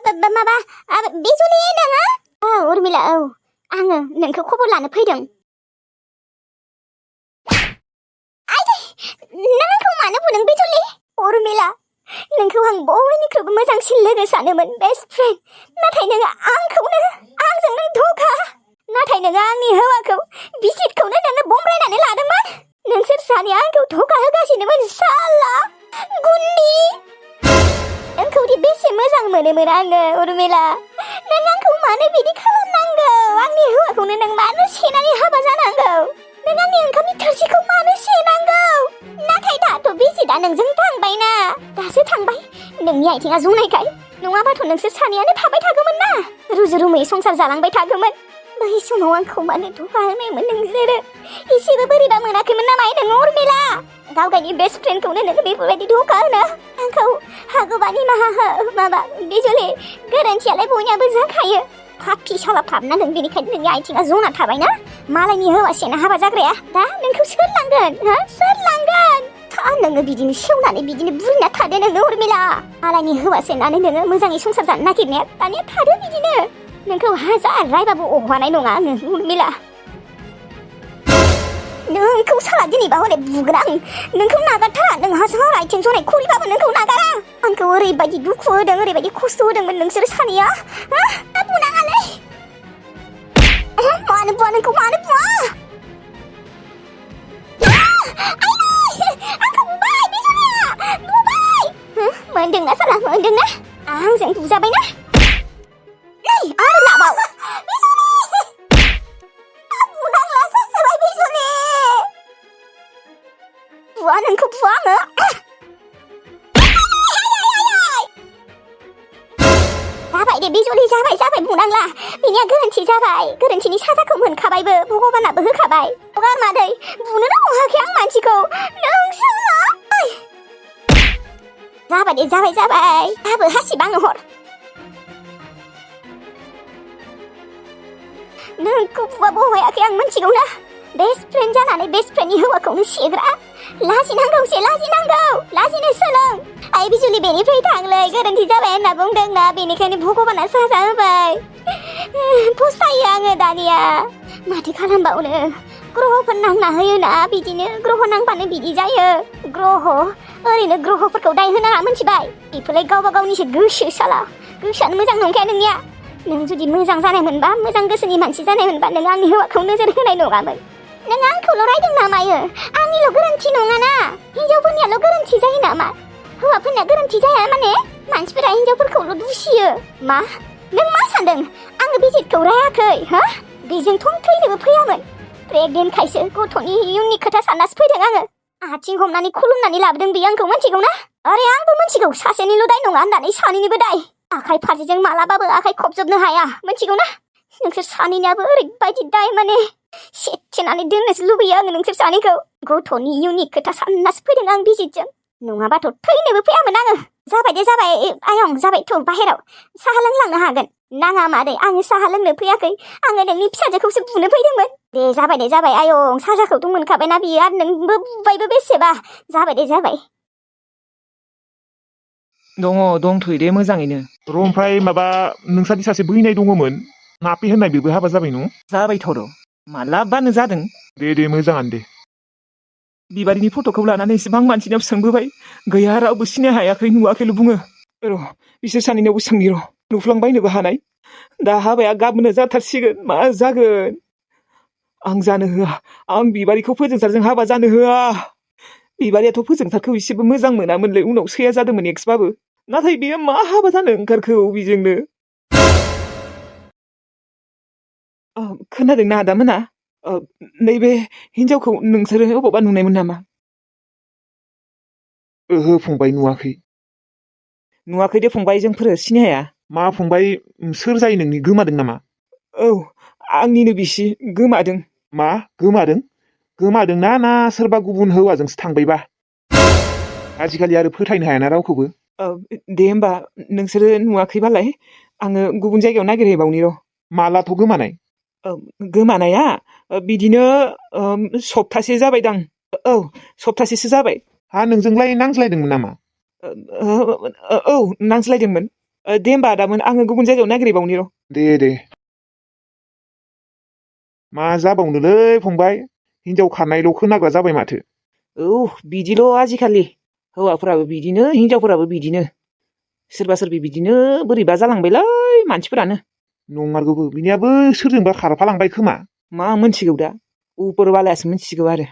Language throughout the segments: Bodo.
माबा बिजुलि नोङो? उर्मिला आङो नोंखौ खबर लानो फैदों। नों आंखौ मानो बुदों बिजुलि? उर्मिला नोंखौ आं बयनिख्रुइबो मोजांसिन लोगो सानोमोन, बेस्ट फ्रेन्ड। नाथाय नोङो आंजों नों धोखा। नाथाय नोङो आंनि हौवाखौ बिसितखौनो नोङो बमब्रायनानै लादोंमोन। नोंसोर सानैया आंखौ धोखा होगासिनोमोन साला गुन्डी। नोंखौदि बेसे मोजां मोनोमोन आङो उर्मिला। नों आंखौ मानो बिदि खालामनांगौ? आंनि हौवाखौनो नों मानो सेनानै हाबा जानांगौ? नों आंनि ओंखामनि थोरसिखौ मानो सेनांगौ? नाथाय दाथ' बिसिता नोंजों थांबायना। दासो थांबाय नोंनि आथिङा जनायखाय। नङाबाथ' नोंसोर सानैयानो थाबाय थागौमोन ना, रुजु रुमुयै संसार जालांबाय थागौमोन। बै समाव आंखौ मानो धोखा होनायमोन नोंसोरो? एसेबो बोरैबा मोनाखैमोन नामा नोङो उर्मिला? गावगायनि बेस्ट फ्रेन्डखौनो नोङो बेफोरबायदि धोखा होनो आंखौ हागौबा निमाहा हो माबा बिजुलि। गोरोन्थियालाय बयनाबो जाखायो। फाफि सालाफाबना नों बेनिखायनो नोंनि आथिङा जना थाबायना। मालायनि हौवा सेना हाबा जाग्राया दा नोंखौ सोर लांगोन? सोर लांगोन? नोङो बिदिनो सेवनानै बिदिनो बुरिना थादो नोङो उर्मिला। मालायनि हौवा सेनानै नोङो मोजाङै संसार जानो नागिरनाया दानिया थादो बिदिनो। नोंखौ हाजार रायबाबो अहानाय नङा आङो उर्मिला। नोंखौ साला दिनैबा हले बुगोन आं। नोंखौ नागारथारा। नोंहा सार आथिं जनाय खरिबाबो नोंखौ नागारा। आंखौ ओरैबायदि दुखु होदों, ओरैबायदि खस्थ' होदोंमोन नोंसोर सानैया। बुनाङालै। मानो बुवा नोंखौ? मानो बुवा? आंखौ बुबाय बिजुलिया बुबाय। मोनदोंना साला मोनदोंना? आंजों बुजाबायना? नै आरो लाबाव बिजुलि। बुनांला सासेबाय बिजुलि। बुवा नोंखौ बुवा आङो। जाबाय दे बिजुलि जाबाय बुनांला। बिनिया गोरोन्थि जाबाय। गोरोन्थिनि साजाखौ मोनखाबायबो, भगबानाबो होखाबाय। हगार मादै बुनोनो हायाखै आं मानसिखौ। नोंसो जाबाय दे जाबाय। दाबो हासिब आंनो हर। नोंखौ बुवाबो हायाखै आं मिथिगौ ना। बेस्ट फ्रेन्ड जानानै बेस्ट फ्रेन्डनि हौवाखौनो सेग्रा। लाजिनांगौसो लाजिनो सोलों। आइ बिजुलि बेनिफ्राय थांलै। गोरोन्थि जाबाय होनना बुंदोंना, बेनिखायनो भगबाना साजा होबाय। फस्थायो आङो दानिया। माथो खालामबावनो, ग्रहफोर नांना होयोना बिदिनो। ग्रह नांबानो बिदि जायो। ओरैनो ग्रहफोरखौ दाय होनाङा मिथिबाय? बेफोरलाय गावबा गावनिसो गोसो साला। गोसोआनो मोजां नंखाया नोंनिया। नों जुदि मोजां जानाय मोनबा, मोजां गोसोनि मानसि जानाय मोनबा नों आंनि हौवाखौ नोजोर होनाय नङामोन। नों आंखौल' रायदों नामायो? आंनिल' गोरोन्थि नङाना। हिनजावफोरनियाल' गोरोन्थि जायो नामा? हौवाफोरनिया गोरोन्थि जाया माने? मानसिफोरा हिनजावफोरखौल' दुसियो। मा? नों मा सानदों? आङो बिजितखौ रायाखै बेजोंथ' थैनोबो फैयामोन। प्रेगनेन्टखायसो गथ'नि इयुननि खोथा साननासो फैदों आङो। आथिं हमनानै खुलुमनानै लाबोदों बियो आंखौ मिथिगौ ना? आरे आंबो मिथिगौ सासेनिल' दाय नङा होननानै, सानैनिबो दाय। आखाइ फारसेजों मालाबाबो आखाइ खबजोबनो हाया मिथिगौ ना? नोंसोर सानैनियाबो ओरैबायदि दाय माने सेथेनानै दोननोसो लुबैयो आङो नोंसोर सानैखौ। गथ'नि इयुननि खोथा साननासो फैदों आं बिजितजों। नङाबाथ' थैनोबो फैयामोन आङो। जाबाय दे जाबाय आयं जाबायथ' बाहेराव साहा लोंलांनो हागोन। नाङा मादै आङो साहा लोंनो फैयाखै। आङो नोंनि फिसाजोखौसो बुनो फैदोंमोन। दे जाबाय आयं साजाखौथ' मोनखाबायना बियो, आरो नोंबो बुबायबो बेसेबा। जाबाय दे जाबाय। दंथ'यो दे मोजाङैनो। ओमफ्राय माबा नोंसानि सासे बैनाय दङमोन नापि होननाय, बेबो हाबा जाबाय न? जाबायथ' र' मालाबानो जादों। दे मोजाङानो दे। बिबारिनि फट'खौ लानानै एसेबां मानसिनाव सोंबोबाय, गैया रावबो सिनाय हायाखै, नुवाखैल' बुङो। र' बिसोर सानैनावबो सोंनि र', नुफ्लांबायनोबो हानाय। दा हाबाया गाबोननो जाथारसिगोन, मा जागोन? आं जानो होआ। आं बिबारिखौ फोजोंसारजों हाबा जानो होआ। बिबारियाथ' फोजोंसारखौ एसेबो मोजां मोनामोनलै, उनाव सैया जादोंमोन एक्सबाबो। नाथाय बेयो मा हाबा जानो ओंखारखौ बिजोंनो? खोनादोंना आदामोना? नैबे हिनजावखौ नोंसोरो अबावबा नुनायमोन नामा? ओहो फंबाय, नुवाखै। नुवाखै दे फंबाय, जोंफोरो सिनाया। मा फंबाय, सोर जायो नोंनि? गोमादों नामा? औ आंनिनो बिसि गोमादों। मा गोमादों? गोमादोंना ना सोरबा गुबुन हौवाजोंसो थांबायबा? आजिखालि आरो फोथायनो हायाना रावखौबो। दे होमबा नोंसोरो नुवाखैबालाय आङो गुबुन जायगायाव नागिरहैबावनि र'। मालाथ' गोमानाय? गोमानाया बिदिनो सप्तासे जाबायदां। औ सप्तासेसो जाबाय। नोंजोंलाय नांज्लायदोंमोन नामा? औ नांज्लायदोंमोन। दे होमबा आदामोन आङो गुबुन जायगायाव नागिरबावनि र'। दे मा जाबावनोलै फंबाय हिनजाव खारनायल' खोनाग्रा जाबाय माथो। औ बिदिल' आजिखालि हौवाफोराबो बिदिनो हिनजावफोराबो बिदिनो सोरबा सोरबि बिदिनो बोरैबा जालांबायलै मानसिफोरानो। नंमारगौबो बिनियाबो सोरजोंबा खारफालांबाय खोमा। मा मोनथिगौ दा उपरबालायासो मिथिसिगौ आरो।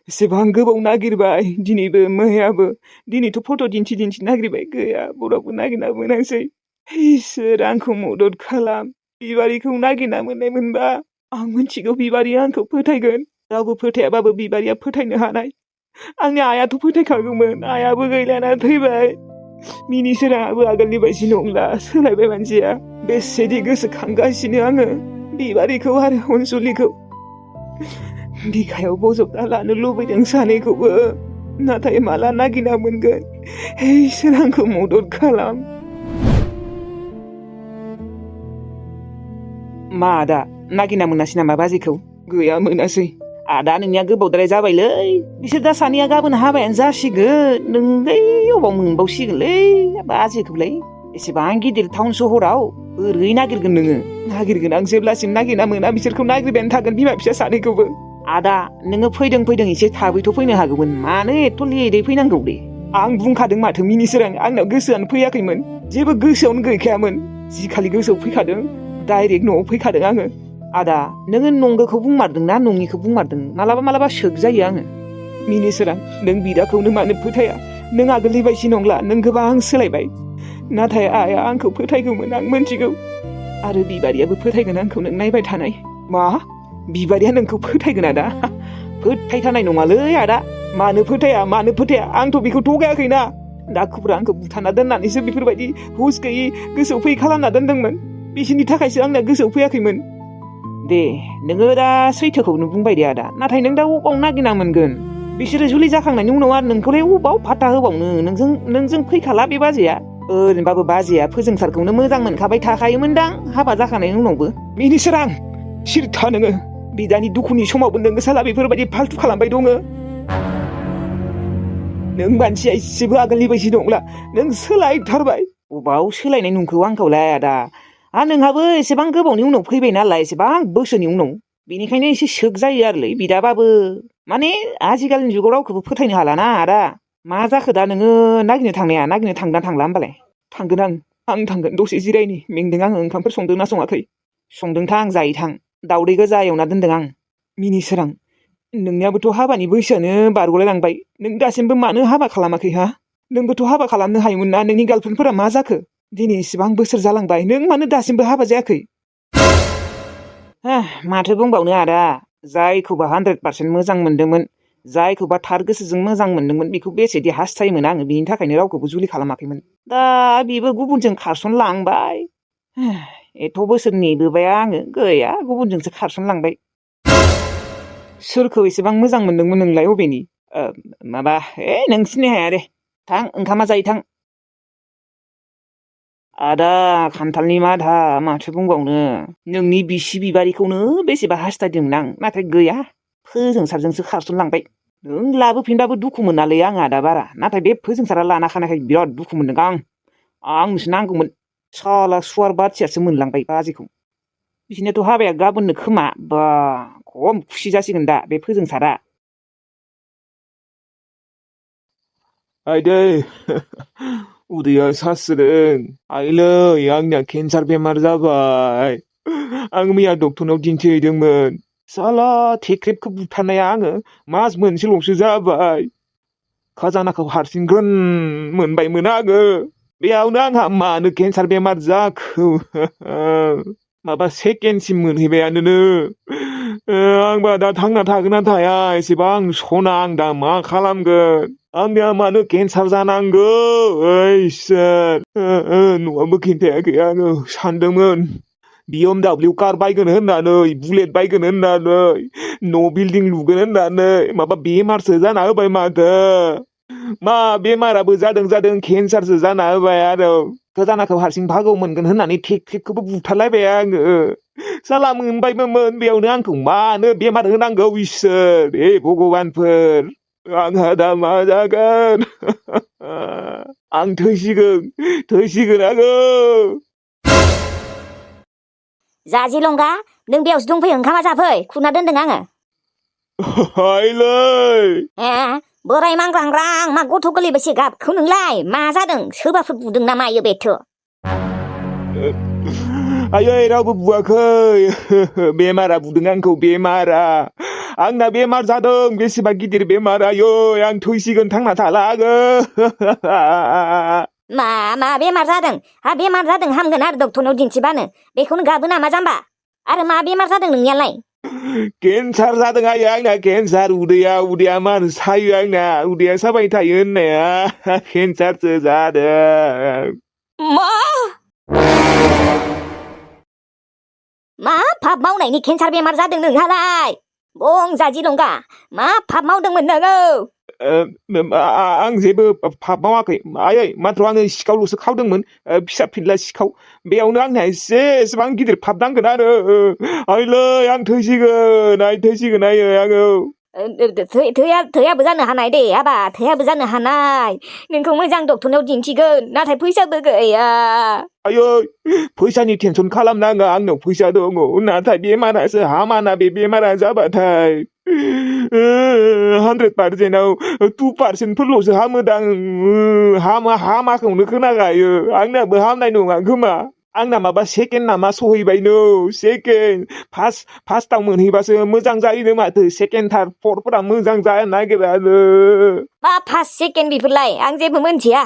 एसेबां गोबाव नागिरबाय दिनैबो मैयाबो दिनैथ' फट' दिन्थि नागिरबाय गैया बरावबो नागिरना मोनासै। इसोर आंखौ मदद खालाम बिबारिखौ नागिरना मोननाय मोनबा आं मिथिगौ बिबारिया आंखौ फोथायगोन। रावबो फोथायाबाबो बिबारिया फोथायनो हानाय। आंनि आइयाथ' फोथायखागौमोन आइयाबो गैलाना थैबाय। मिनिसोराङाबो आगोलनि बायदि नंला सोलायबाय मानसिया। बेसेदि गोसोखांगासिनो आङो बिबारिखौ आरो अनसुलिखौ। बिखायाव बजबना लानो लुबैदों सानैखौबो नाथाय माला नागिरना मोनगोन इसोर आंखौ मदद खालाम। मा आदा नागिरना मोनासै नामा बाजैखौ? गैया मोनासै। आदा नोंनिया गोबावद्राय जाबायलै बिसोर दा सानैया गाबोन हाबायानो जासिगोन नोंलै अबाव मोनबावसिगोनलै बाजैखौलाय। एसेबां गिदिर टाउन सहराव बोरै नागिरगोन नोङो? नागिरगोन आं जेब्लासिम नागिरना मोना बिसोरखौ नागिरबायानो थागोन बिमा फिसा सानैखौबो। आदा नोङो फैदों एसे थाबैथ' फैनो हागौमोन मानो एथ' लेटै फैनांगौ दे? आं बुंखादों माथो मिनिसोरां आंनाव गोसोआनो फैयाखैमोन जेबो गोसोआवनो गैखायामोन। जि खालि गोसोआव फैखादों डाइरेक्ट न'आव फैखादों आङो। आदा नोङो नंगौखौ बुंमारदों ना नङिखौ बुंमारदों? मालाबा सोग जायो आङो। मिनिसोरां नों बिदाखौनो मानो फोथाया? नों आगोलनि बायदि नंला नों गोबां सोलायबाय। नाथाय आइया आंखौ फोथायगौमोन आं मिथिगौ आरो बिबारियाबो फोथायगोन आंखौ नों नायबाय थानाय। मा बिबारिया नोंखौ फोथायगोन आदा? फोथायथारनाय नङालै आदा। मानो फोथाया आंथ' बेखौ थगायाखैना। दाखुफ्रा आंखौ बुथारना दोननानैसो बेफोरबायदि हुस गैयि गोसोआव फै खालामना दोनदोंमोन। बिसोरनि थाखायसो आंना गोसोआव फैयाखैमोन। दे नोङो दा सैथोखौनो बुंबाय दे आदा नाथाय नों दा अबाव नागिरना मोनगोन? बिसोरो जुलि जाखांनायनि उनाव आरो नोंखौलाय अबाव फाथा होबावनो? नोंजों फैखाला बे बाजैया। ओरैनोबाबो बाजैया फोजोंसारखौनो मोजां मोनखाबाय थाखायोमोनदां हाबा जाखांनायनि उनावबो। मिनिसोरां सिरथा नोङो बिदानि दुखुनि समावबो नोङो साला बेफोरबायदि फाल्थु खालामबाय दङ। नों मानसिया एसेबो आगोलनि बायदि नंला नों सोलायथारबाय। अबाव सोलायनाय नंखौ आंखौलाय आदा? नोंहाबो एसेबां गोबावनि उनाव फैबाय नालाय एसेबां बोसोरनि उनाव बेनिखायनो एसे सोग जायो आरोलै बिदाबाबो। माने आजिखालिनि जुगाव रावखौबो फोथायनो हालाना आदा। मा जाखो दा नोङो नागिरनो थांना थांला होमबालाय? थांगोन आं थांगोन दसे जिरायनि मेंदों आङो। ओंखामफोर संदों ना सङाखै? संदोंथां आं जायो थां दाउदै गोजा एवना दोनदों आं। मिनिसोरां नोंनियाबोथ' हाबानि बैसोआनो बारग'लाय लांबाय नों दासिमबो मानो हाबा खालामाखै हा? नोंबोथ' हाबा खालामनो हायोमोन ना। नोंनि गार्लफ्रेन्डफोरा मा जाखो? दिनै इसेबां बोसोर जालांबाय नों मानो दासिमबो हाबा जायाखै? माथो बुंबावनो आदा जायखौबा 100% मोजां मोनदोंमोन जायखौबा थार गोसोजों मोजां मोनदोंमोन बेखौ बेसेदि हास्थायोमोन आङो बिनि थाखायनो रावखौबो जुलि खालामाखैमोन। दा बेबो गुबुनजों खारसनलांबाय। एथ' बोसोर नेबोबाय आङो गैया गुबुनजोंसो खारसनलांबाय। सोरखौ एसेबां मोजां मोनदोंमोन नोंलाय अबेनि? माबा नों सिनाय हाया दे थां ओंखामा जायो थां। आदा खान्थालनि मादा माथो बुंबावनो नोंनि बिसि बिबारिखौनो बेसेबा हास्थायदोंमोन आं नाथाय गैया फोजोंसारजोंसो खारसनलांबाय। नों लाबोफिनबाबो दुखु मोनालै आं आदा बारा नाथाय बे फोजोंसारा लाना खानायखाय बिराद दुखु मोनदों आंनोसो नांगौमोन। साला सुवार बाथियासो मोनलांबाय बाजैखौ। बिसोरनियाथ' हाबाया गाबोननो खोमा बा खम खुसि जासिगोन दा बे फोजोंसारा। आइदै उदैया सासोदों। आइलै आंनिया केन्सार बेमार जाबाय। आं मैया डक्टरनाव दिन्थिहैदोंमोन। साला थेख्रेबखौ बुथारनाया आङो मास मोनसेल'सो जाबाय। खाजानाखौ हारसिं ग्रोन मोनबायमोन आङो। बेयावनो आंहा मानो केन्सार बेमार जाखो? माबा सेकेन्डसिम मोनहैबायानो। आंबा दा थांना थागोन ना थाया एसेबां सना आं दा मा खालामगोन? आंनिया मानो केन्सार जानांगौ? इसोर न'आवबो खिन्थायाखै आङो सानदोंमोन BMW कार बायगोन होननानै बुलेट बायगोन होननानै न' बिल्डिं लुगोन होननानै माबा बेमारसो जाना होबाय माथो। मा बेमाराबो जादों केन्सारसो जाना होबाय आरो। खजानाखौ हारसिं भागौ मोनगोन होननानै थेख्रेबखौबो बुथारलायबाय आङो। साला मोनबायबोमोन बेयावनो आंखौ मानो बेमार होनांगौ इसोर भगबानफोर आंहा दा मा जागोन? आं थैसिगोन आङो। जाजिलंगा नों बेयावसो दंफैयो ओंखामा जाफै खुरना दोनदों आङो। आइलै बोराय मांग्रांग्रां मा गथ' गोरलैबायसो गाबखौ नोंलाय मा जादों सोरबाफोर बुदों ना मायो बेथ'? आयै रावबो बुवाखै बेमारा बुदों आंखौ बेमारा आंना बेमार जादों बेसेबा गिदिर बेमार आयै आं थैसिगोन थांना थाला आङो। मा बेमार जादों हा बेमार जादों हामगोन आरो डक्टरनाव दिन्थिबानो बेखौनो गाबो नामा जाम्बा आरो मा बेमार जादों नोंनियालाय? केन्सार जादों आयै आंना केन्सार उदैया मानो सायो आंना उदैया साबाय थायो होननाया केन्सारसो जादों। मा पाप मावनायनि केन्सार बेमार जादों नोंहालाय? बं जाजिलंगा मा पाप मावदोंमोन नोङो? आं जेबो पाप मावाखै आयै माथ्र आङो सिखावल'सो खावदोंमोन फिसा फिनला सिखाव बेयावनो आंना एसेबां गिदिर पाप नांगोन आरो आइलै आं थैसिगोन आयै आङो। थैयाबो जानो हानाय दे आबा थैयाबो जानो हानाय नोंखौ मोजां डक्टरनाव दिन्थिगोन नाथाय फैसाबो गैया। आयै फैसानि टेनसन खालामनाङा आंनाव फैसा दङ नाथाय बेमारासो हामाना बे बेमारा जाबाथाय 100%आव 2%फोरल'सो हामोदां हामाखौनो खोनागायो आंनाबो हामनाय नङा खोमा आंना माबा सेकेन्ड नामा सहैबायनो सेकेन्ड फार्स्टआव मोनहैबासो मोजां जायोनो माथो सेकेन्ड थार्ड फर्थफोरा मोजां जानो नागिरानो। मा फार्स्ट सेकेन्ड बेफोरलाय आं जेबो मोनथिया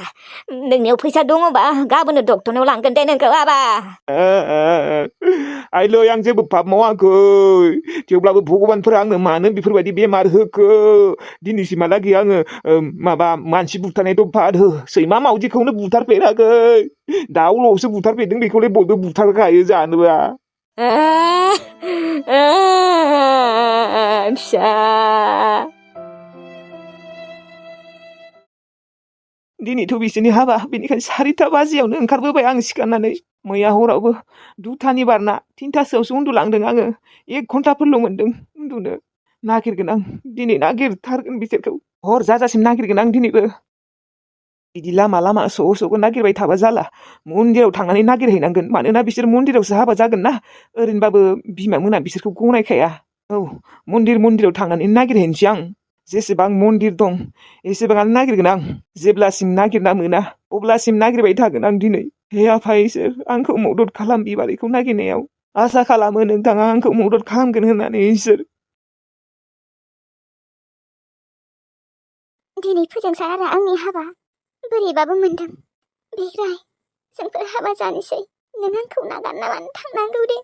नोंनियाव फैसा दङबा गाबोनो डक्टरनाव लांगोन दे नोंखौ आबा। आइलै आं जेबो पाप मावाखै थेवब्लाबो भगबानफोरा आंनो मानो बेफोरबायदि बेमार होखो दिनैसिमहालागै आङो माबा मानसि बुथारनायथ' बाद हो सैमा मावजिखौनो बुथारफेराखै दाउल'सो बुथारफेरदों बेखौलाय बयबो बुथारखायो जानोबा। फिसा दिनैथ' बिसोरनि हाबा बेनिखायनो 4टा बाजियावनो ओंखारबोबाय आं सिखारनानै मैया हरावबो 2टानि बारना 3टासोआवसो उन्दुलांदों आङो 1 घन्टाफोरल' मोनदों उन्दुनो नागिरगोन आं दिनै नागिरथारगोन बिसोरखौ हर जाजासिम नागिरगोन आं दिनैबो बिदि लामा स'खौ नागिरबाय थाबा जाला मन्दिराव थांनानै नागिरहैनांगोन मानोना बिसोर मन्दिरावसो हाबा जागोन ना ओरैनोबाबो बिमा मोना बिसोरखौ गनायखाया औ मन्दिराव थांनानै नागिरहैनोसै आं जेसेबां मन्दिर दं एसेबांआनो नागिरगोन आं जेब्लासिम नागिरना मोना अब्लासिम नागिरबाय थागोन आं दिनै हे आफा इसोर आंखौ मदद खालाम बिबारिखौ नागिरनायाव आसा खालामो नोंथाङा आंखौ मदद खालामगोन होननानै इसोर। दिनै फोजोंसार आरो आंनि हाबा बोरैबाबो मोनदों बिग्राय जोंफोर हाबा जानोसै नों आंखौ नागारना मानो थांनांगौ दे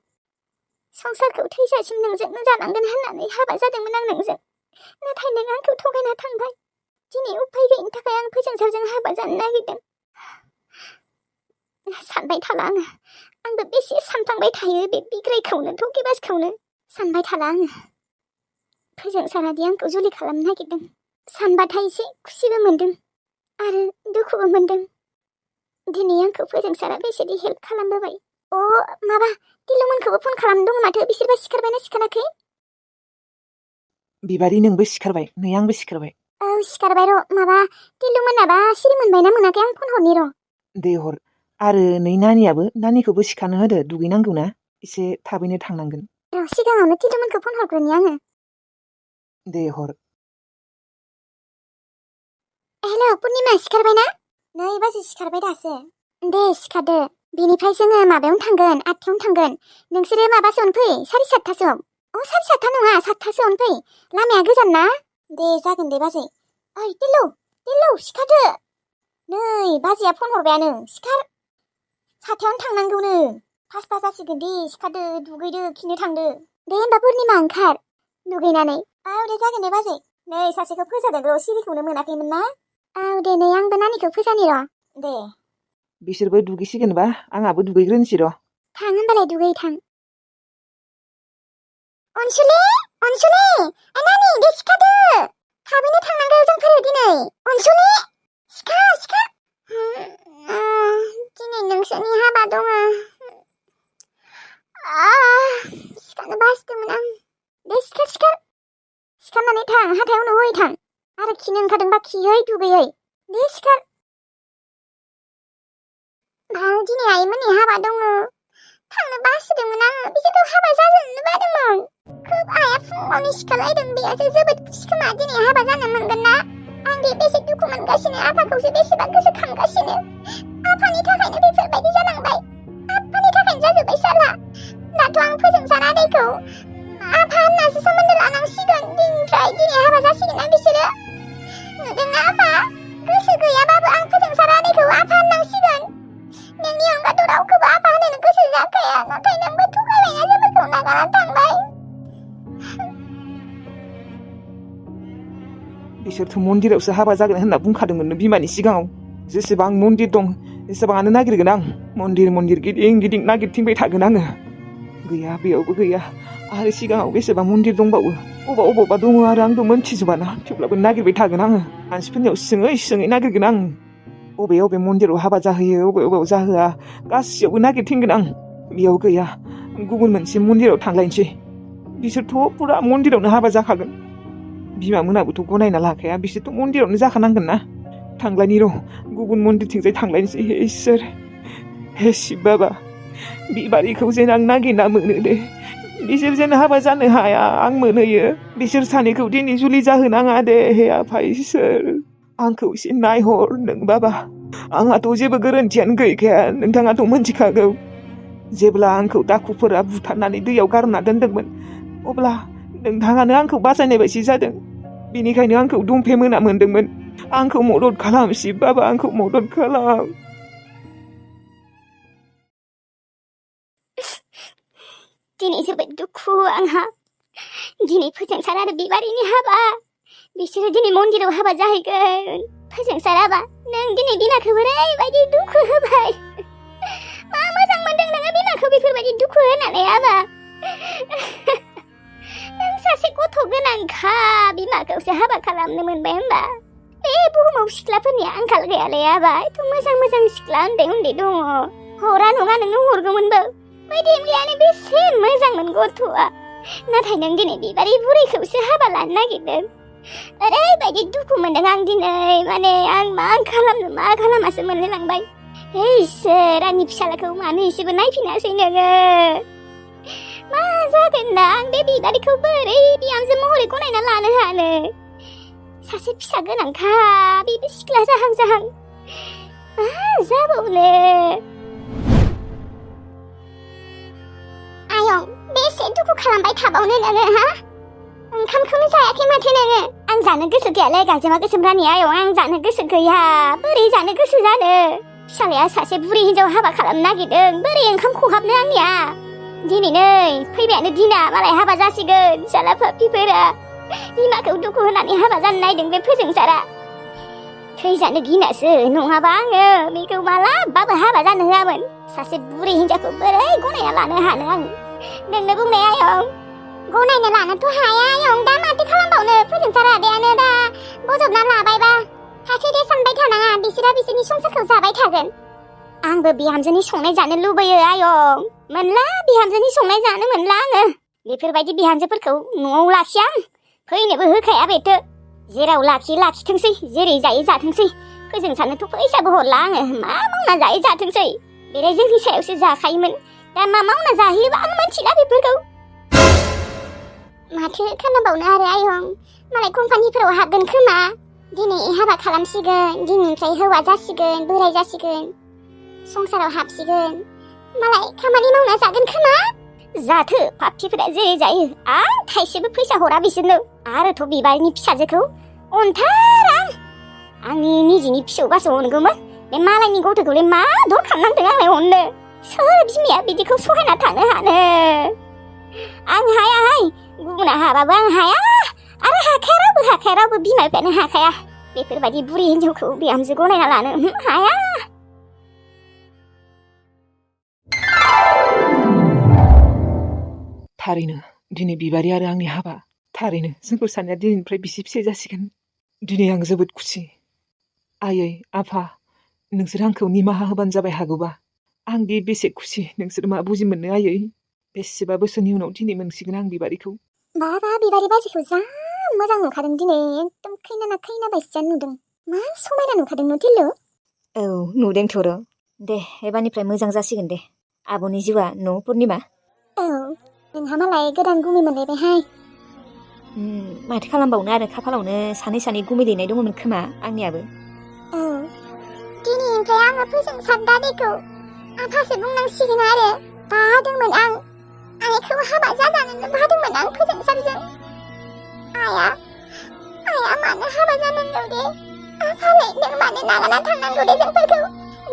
संसारखौ थैजासिम नोंजोंनो जानांगोन होननानै हाबा जादोंमोन आं नोंजों नाथाय नों आंखौ थगायना थांबाय दिनै उफाय गैयिनि थाखाय आं फोजोंसारजों हाबा जानो नागिरदों। सानबाय थाला आंबो बेसे सानफ्लांबाय थायो बे बिग्रायखौनो थकेबाजखौनो सानबाय थाला आङो फोजोंसारादि आंखौ जुलि खालामनो नागिरदों सानबाथाय एसे खुसिबो मोनदों आरो दुखुबो मोनदों दिनै आंखौ फोजोंसारा बेसेदि हेल्प खालामबोबाय माबा तिलुमोनखौबो फन खालामदों माथो बिसोरबा सिखारबायना सिखाराखै? बिबारि नोंबो सिखारबाय नै आंबो सिखारबाय औ सिखारबाय र' माबा तिलुमोनाबा सिरि मोनबायना मोनाखै आं फन हरनि र' दे हर आरो नै नानिखौबो सिखारनो होदो दुगैनांगौ ना एसे थाबैनो थांनांगोन र' सिगाङावनो तिलुमोनखौ फन हरग्रोनि आङो दे हर। हेलौ पुर्निमा सिखारबायना? नै बाजि सिखारबाय दासो दे सिखारदो बिनिफ्राय जोङो माबायावनो थांगोन 8टायावनो थांगोन नोंसोरो माबासोआवनो फै 7:30 7:30 नङा 7टासोआवनो फै लामाया गोजान ना दे जागोन दे बाजै ओइ तिलु सिखारदो नै बाजैया फन हरबायानो सिखार 7टायावनो थांनांगौनो 5टा जासिगोन दे सिखारदो दुगैदो खिनो थांदो दे होमबा पुर्निमा ओंखार दुगैनानै औ दे जागोन दे बाजै नै सासेखौ फोजादों र' सिरिखौनो मोनाखैमोन ना औ दे नै आंबो नानिखौ फोजानि र' दे बिसोरबो दुगैसिगोनबा आंहाबो दुगैग्रोनोसै र' थां होमबालाय दुगै थां अनसुलि नानि दे सिखारदो थाबैनो थांनांगौ जोंफोरो दिनै अनसुलि सिखार दिनै नोंसोरनि हाबा दङ सिखारनो बासिदोंमोन आं दे सिखारनानै थां हाथायाव न'है थां आरो खिनो ओंखारदोंबा खियै दुगैयै दे सिखार दिनै आइमोननि हाबा दङ थांनो बासिदोंमोन आङो बिसोरखौ हाबा जाजानो बादोंमोन खोब आइया फुङावनो सिखारलायदों बेयासो जोबोद खुसि खोमा दिनै हाबा जानो मोनगोन ना आं दे बेसे दुखु मोनगासिनो आफाखौसो बेसेबा गोसोखांगासिनो आफानि थाखायनो बेफोरबायदि जालांबाय आफानि थाखायनो जाजोब्बाय साला दाथ' आं फोजोंसार आदैखौ आफा होननासो सोमोन्दो लानांसिगोन दिनैनिफ्राय दिनै हाबा जासिगोन ना बिसोरो नुदोंना आफा गोसो गैयाबाबो आं फोजोंसार आदैखौ आफा होननांसिगोन नोंनि अनगाथ' रावखौबो आफा होननो गोसो जाखाया नाथाय नोंबो थगायबायना जोंखौ नागारना थांबाय बिसोरथ' मन्दिरावसो हाबा जागोन होनना बुंखादोंमोन बिमानि सिगाङाव जेसेबां मन्दिर दं एसेबाङानो नागिरगोन आं मन्दिर गिदिं गिदिं नागिरथिंबाय थागोन आङो गैया बेयावबो गैया आरो सिगाङाव बेसेबां मन्दिर दंबावो अबावबा दङ आरो आंबो मोनथिजोबाना थेवब्लाबो नागिरबाय थागोन आङो मानसिफोरनियाव सोङै नागिरगोन आं बबे मन्दिराव हाबा जाहोयो बबेयाव जाहोआ गासैयावबो नागिरथिंगोन आं बेयाव गैया गुबुन मोनसे मन्दिराव थांलायनोसै बिसोरथ' पुरा मन्दिरावनो हाबा जाखागोन बिमा मोनाबोथ' गनायना लाखाया बिसोरथ' मन्दिरावनो जाखानांगोन ना थांलायनि र' गुबुन मन्दिरथिंजाय थांलायनोसै हे इसोर हे शिब बाबा बिबारिखौ जेन आं नागिरना मोनो दे बिसोर जेन हाबा जानो हाया आं मोनहैयो बिसोर सानैखौ दिनै जुलि जाहोनाङा दे हे आफा इसोर आंखौ एसे नायहर नों बाबा आंहाथ' जेबो गोरोन्थियानो गैखाया नोंथाङाथ' मोनथिखागौ जेब्ला आंखौ दाखुफोरा बुथारनानै दैयाव गारना दोनदोंमोन अब्ला नोंथाङानो आंखौ बासायनाय बायदि जादों बेनिखायनो आंखौ दुमफे मोना मोनदोंमोन आंखौ मदद खालाम शिब बाबा आंखौ मदद खालाम दिनै जोबोद दुखु आंहा दिनै फोजोंसार आरो बिबारिनि हाबा बिसोरो दिनै मन्दिराव हाबा जाहैगोन फोजोंसार आबा नों दिनै बिमाखौ ओरैबायदि दुखु होबाय मा मोजां मोनदों नोङो बिमाखौ बेफोरबायदि दुखु होनानै आबा नों सासे गथ' गोनांखा बिमाखौसो हाबा खालामनो मोनबाय होनबा बे बुहुमाव सिख्लाफोरनि आंखाल गैयालै आबा एथ' मोजां सिख्ला उन्दै दङ हरा नङा नोंनो हरगौमोनबो बै देमलियानो बेसे मोजांमोन गथ'आ नाथाय नों दिनै बिबारि बुरैखौसो हाबा लानो नागिरदों ओरैबायदि दुखु मोनदों आं दिनै माने आं मा खालामनो मा खालामासो मोनलायलांबाय हे इसोर आंनि फिसालाखौ मानो एसेबो नायफिनासै नोङो मा जागोन दा आं बे बिबारिखौ बोरै बिहामजो महरै गनायना लानो हानो सासे फिसा गोनांखा बेबो सिख्ला जाहां मा जाबावनो आयं बेसे दुखु खालामबाय थाबावनो नोङो हा ओंखामखौनो जायाखै माथो नोङो आं जानो गोसो गैयालै गाजेमा गोसोम रानि आयं आं जानो गोसो गैया बोरै जानो गोसो जानो फिसालाया सासे बुरि हिनजाव हाबा खालामनो नागिरदों बोरै ओंखाम खहाबनो आंनिया दिनै नै फैबायानो दिना मालाय हाबा जासिगोन फिसाला पापिफोरा बिमाखौ दुखु होनानै हाबा जानो नायदों बे फोजोंसारा थैजानो गिनासो नङाबा आङो बेखौ मालाबाबो हाबा जानो होआमोन सासे बुरि हिनजावखौ बोरै गनायना लानो हानो आं नोंनो बुंनाय आयं गनायनो लानोथ' हाया आयं दा माथो खालामबावनो फोजोंसार आदायानो दा बजबना लाबायबा थाखै दे सानबाय थानाङा बिसोरनि संसारखौ जाबाय थागोन आंबो बिहामजोनि संनाय जानो लुबैयो आयं मोनला बिहामजोनि संनाय जानो मोनला आङो बेफोरबायदि बिहामजोफोरखौ न'आव लाखिया आं फैनोबो होखाया बेथो जेराव लाखिथोंसै जेरै जायो जाथोंसै फोजोंसारनोथ' फैसाबो हरला आङो मा मावना जायो जाथोंसै बेलाय जोंनि सायावसो जाखायोमोन दा मा मावना जाहैयोबा आं मिथिला बेफोरखौ माथो खालामबावनो आरो आयं मालाय कम्पानिफोराव हाबगोन खोमा दिनै हाबा खालामसिगोन दिनैनिफ्राय हौवा जासिगोन बोराय जासिगोन संसाराव हाबसिगोन मालाय खामानि मावना जागोन खोमा जाथो पाप्तिफोरा जेरै जायो आं थाइसेबो फैसा हरा बिसोरनो आरोथ' बिबारिनि फिसाजोखौ अनथार आंनि निजिनि फिसौबासो अनगौमोन बे मालायनि गथ'खौलाय मा दर खालामनांदों आंलाय अननो सोर बिमाया बिदिखौ सहायना थानो हानो आं हायाहाय गुबुना हाबाबो आं हाया आरो हाखाया रावबो बिमा बिफायानो हाखाया बेफोरबायदि बुरि हिनजावखौ बिहामजो गनायना लानो हाया थारैनो दिनै बिबारि आरो आंनि हाबा थारैनो जोंखौ सानैया दिनैनिफ्राय बिसि फिसाय जासिगोन दिनै आं जोबोद खुसि आयै आफा नोंसोर आंखौ निमाहा होबानो जाबाय हागौबा आं दि बेसे खुसि नोंसोर मा बुजि मोननो आयै बेसेबा बोसोरनि उनाव दिनै मोनसिगोन आं बिबारिखौ बाबा बिबारि बाजिखौ जा मोजां नुखादों दिनै एकदम खैना बायदियानो नुदों मा समायना नुखादों नुथिलु औ नुदोंथ' र' दे एबारनिफ्राय मोजां जासिगोन दे आब'नि जिउआ न' पुर्निमा। औ नोंहा मालाय गोदान गुमै मोनलायबायहाय। माथो खालामबावनो आरो खाफालावनो सानै गुमै दैनाय दङमोन खोमा आंनियाबो। औ दिनैनिफ्राय आङो फोजोंसार दादैखौ आफासो बुंनांसिगोन आरो बादोंमोन आं आइखौ हाबा जाजानोनो बादोंमोन आं फोजोंसारजों। आइया मानो हाबा जानांगौ दे आफालाय नों मानो नागारना थांनांगौ दे जोंफोरखौ।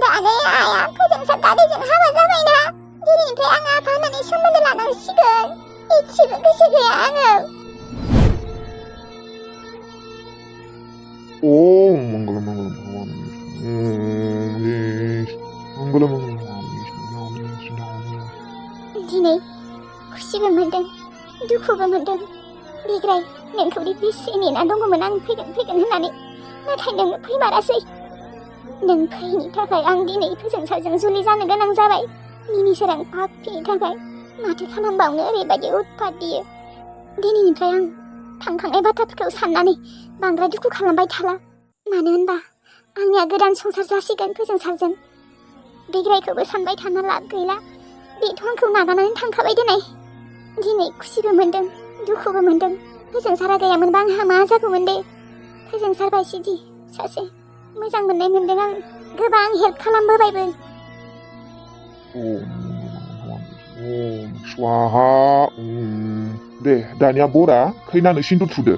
दानो आइया फोजोंसार दादैजों हाबा जाबायना दिनैनिफ्राय आं आफा होननानै सोमोन्दो लानांसिगोन। इसेबो गोसो गैया आङो। ओम मंगलम मंगलम भगवान मंगलम मंगलम दिनै खुसिबो मोनदों दुखुबो मोनदों। बिग्राय नोंखौदि बेसे नेना दङमोन आं फैगोन होननानै, नाथाय नों फैमारासै। नों फैयैनि थाखाय आं दिनै फोजोंसारजों जुलि जानो गोनां जाबाय। मिनिसोरां पापिनि थाखाय माथो खालामबावनो ओरैबायदि उत्पात बियो। दिनैनिफ्राय आं थांखांनाय बाथ्राफोरखौ साननानै बांद्राय दुखु खालामबाय थाला। मानो होनबा आंनिया गोदान संसार जासिगोन फोजोंसारजों। बिग्रायखौबो सानबाय थाना लाब गैला। बेथ' आंखौ नागारनानै थांखाबाय दिनै। दिनै खुसिबो मोनदों दुखुबो मोनदों। फोजोंसारा गैयामोनबा आंहा मा जागौमोन दे। फोजोंसार बायसिदि सासे मोजां मोननाय मोनदों आं, गोबां हेल्प खालामबोबायबो। ओम स्वाहा दे दानिया बरा खैनानो सिन्दुर थुदो।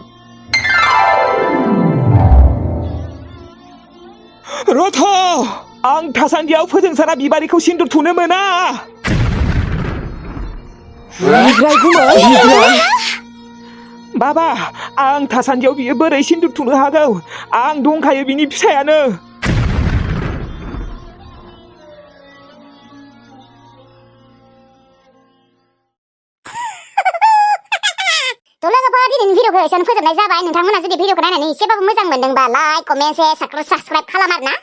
रथ' आं थासान्दियाव फोजोंसारा बिबारिखौ सिन्दुर थुनो मोना। बाबा आं थासान्दियाव बियो बोरै सिन्दुर थुनो हागौ? आं दंखायो बिनि फिसायानो। थ' लोगोफोर दिनैनि भिडिअखौ एसेयावनो फोजोबनाय जाबाय। नोंथांमोना जुदि भिडिअखौ नायनानै एसेबाबो मोजां मोनदोंबा लाइक कमेन्ट शेयार साबस्क्राइब खालाम आरोना।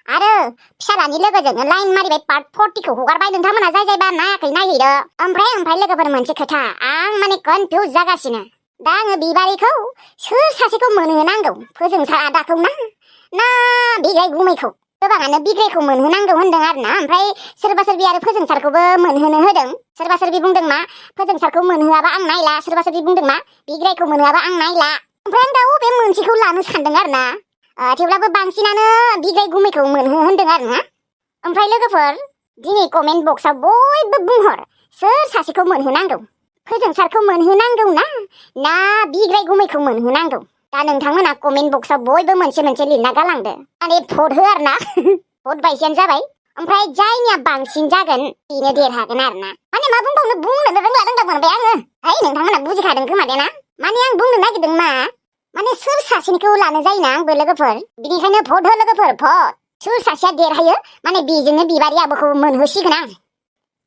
आरो फिसालानि लोगोजोंनो लाइन मारिबाय पार्ट 40खौ हगारबाय। नोंथांमोना जायबा नायाखै नायहैदो। ओमफ्राय लोगोफोर मोनसे खोथा आं माने कनफिउज जागासिनो। दा आङो बिबारिखौ सोर सासेखौ मोनहोनांगौ? फोजोंसार आदाखौ ना बिग्राय गुमैखौ? गोबाङानो बिग्रायखौ मोनहोनांगौ होनदों आरोना। ओमफ्राय सोरबा सोरबि आरो फोजोंसारखौबो मोनहोनो होदों। सोरबा सोरबि बुंदों मा फोजोंसारखौ मोनहोआबा आं नायला। सोरबा सोरबि बुंदों मा बिग्रायखौ मोनहोआबा आं नायला। ओमफ्राय आं दा बबे मोनसेखौ लानो सानदों आरोना। थेवब्लाबो बांसिनानो बिग्राय गुमैखौ मोनहो होनदों आरोना। ओमफ्राय लोगोफोर दिनै कमेन्ट बक्सआव बयबो बुंहर सोर सासेखौ मोनहोनांगौ? फोजोंसारखौ मोनहोनांगौ ना बिग्राय गुमैखौ मोनहोनांगौ? दा नोंथांमोना कमेन्ट बक्सआव बयबो मोनसे लिरना गालांदो। माने भट हो आरोना। भट बायसेयानो जाबाय। ओमफ्राय जायनिया बांसिन जागोन बेनो देरहागोन आरोना। माने मा बुंबावनो बुंनोनो रोंला मोनबाय आङो। नोंथांमोना बुजिखादों खोमा दे ना? माने आं बुंनो नागिरदों माने सोर सासेनिखौ लानो जायोना आंबो लोगोफोर। बिनिखायनो भट हो लोगोफोर भट। सोर सासेया देरहायो माने बेजोंनो बिबारि आब'खौ मोनहोसिगोन आं।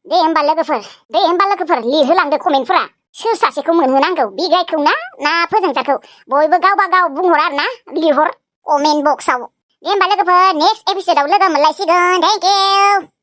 दे होमबा लोगोफोर लिरहोलांदो कमेन्टफोरा सोर सासेखौ मोनहोनांगौ? बिग्रायखौ ना फोजोंसारखौ? बयबो गावबा गाव बुंहर आरोना। लिरहर कमेन्ट बक्सआव। दे होमबा लोगोफोर नेक्स्ट एपिसोडआव लोगो मोनलायसिगोन। Thank you.